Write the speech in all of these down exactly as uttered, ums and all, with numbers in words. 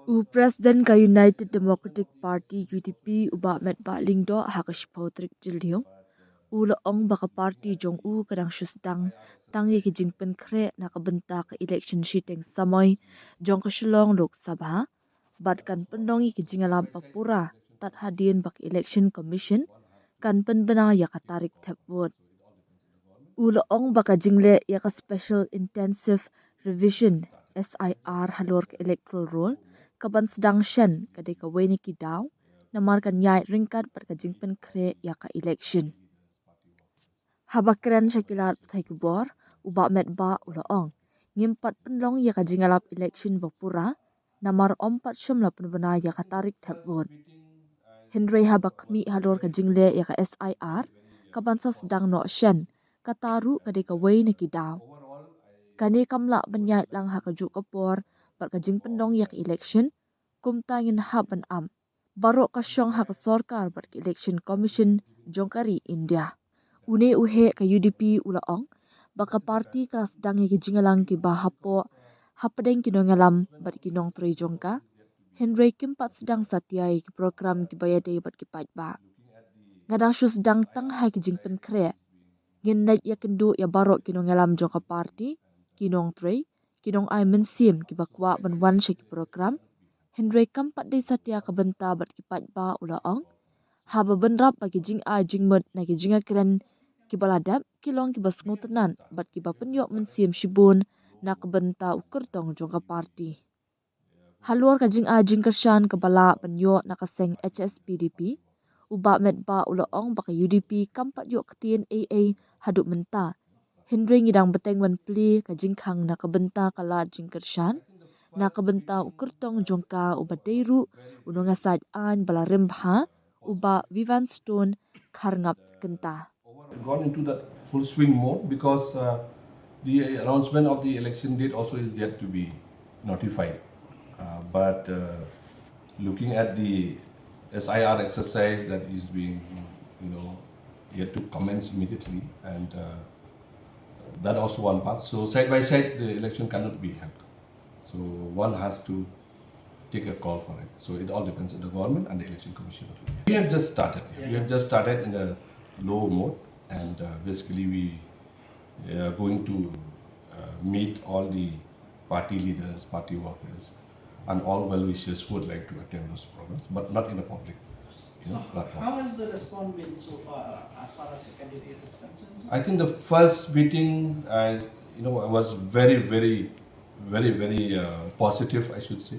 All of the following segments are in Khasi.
U President ka United Democratic Party, U D P, u Bah Metbah Lyngdoh, ha ka shiphew tarik Jylliew, u la ong ba ka party jong u ka dang shu sdang tang ïa ki jingpynkhreh na ka bynta ka election shiteng samoi jong ka Shillong Lok Sabha, bad kan pynlong ïa ki jingïalap ba pura tad hadien ba ka Election Commission kan pynbna ïa ka tarik thep vote. U la ong ba ka jingleh ïa ka Special Intensive Revision, S I R, halor ka Electoral Roll ka ban sdang shen ka dei kawei na ki daw, namar kan ïaid ryngkat bad ka jingpynkhreh ïa ka election. Haba kren sha ki lad pathai khubor, u Bah Metbah u la ong, ngim pat pynlong ïa ka jingïalap election ba pura, namar ym pat shym la pynbna ïa ka tarik thep vote. Hynrei haba khmih halor ka jingleh ïa ka S I R ka ban sa sdang noh shen, kata ruh ka dei kawei na ki daw. Kane kam lah ban ïaid lang ha kajuh ka por bad ka jingpynlong ïa ka election, kumta ngin hap ban ap. Baroh ka shong ha ka sorkar bad ka Election Commission jong ka ri India. Une u heh ka U D P u la ong ba ka party ka la sdang ïa ki jingïalang kiba hapoh hapdeng ki nongïalam bad ki nongtrei jong ka, hynrei kim pat sdang satia ïa ki program kiba ïadei bad ki paidbah. Nga dang shu sdang tang ha ki jingpynkhreh. Ngin leit ïakynduh ïa baroh ki nongïalam jong ka party, ki nongtrei, ki nongai mynsiem kiba kwah ban wan sha ki program, hynrei kam pat dei satia ka bynta bad ki paidbah, u la ong. Haba bynrap ba ki jingai jingmut na ki jingïakren kiba la dep ki long kiba sngewtynnat bad kiba pynïoh mynsiem shibun na ka bynta u kyrtong jong ka party. Halor ka jingai jingkyrshan kaba lah ban ïoh na ka seng H S P D P, u Bah Metbah u la ong ba ka U D P kam pat ïoh ktien ei ei haduh mynta. Hynrei ngi dang bteng ban plie ka jingkhang na ka bynta ka lad jingkyrshan, na ka bynta u kyrtong jong ka uba dei ruh u nongïasaid aiñ ba la rim bha, u Bah Vivian Stone Kharngap Kynta. Gone into the full swing mode because uh, the announcement of the election date also is yet to be notified. Uh, but uh, looking at the S I R exercise that is being, you know, yet to commence immediately, and uh, that also one part. So side by side, the election cannot be held. So one has to take a call for it. So it all depends on the government and the election commission. We have just started. We have just started in a low mode, and uh, basically we are going to uh, meet all the party leaders, party workers, and all well-wishers who would like to attend those programs, but not in a public, you know, platform. How has the response been so far, uh, as far as the candidate is concerned? I think the first meeting, I, you know, was very, very, very, very uh, positive, I should say.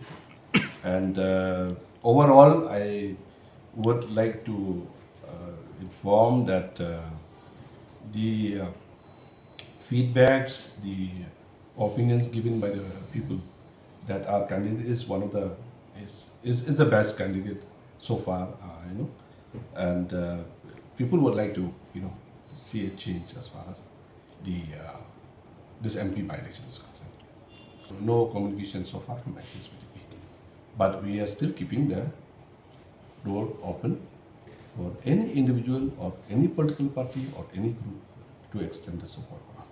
And uh, overall, I would like to uh, inform that uh, the uh, feedbacks, the opinions given by the people, that our candidate is one of the is is, is the best candidate so far, uh, you know, and uh, people would like to, you know, see a change as far as the uh, this M P by-election is concerned. No communication so far from H S P D P, but we are still keeping the door open for any individual or any political party or any group to extend the support for us.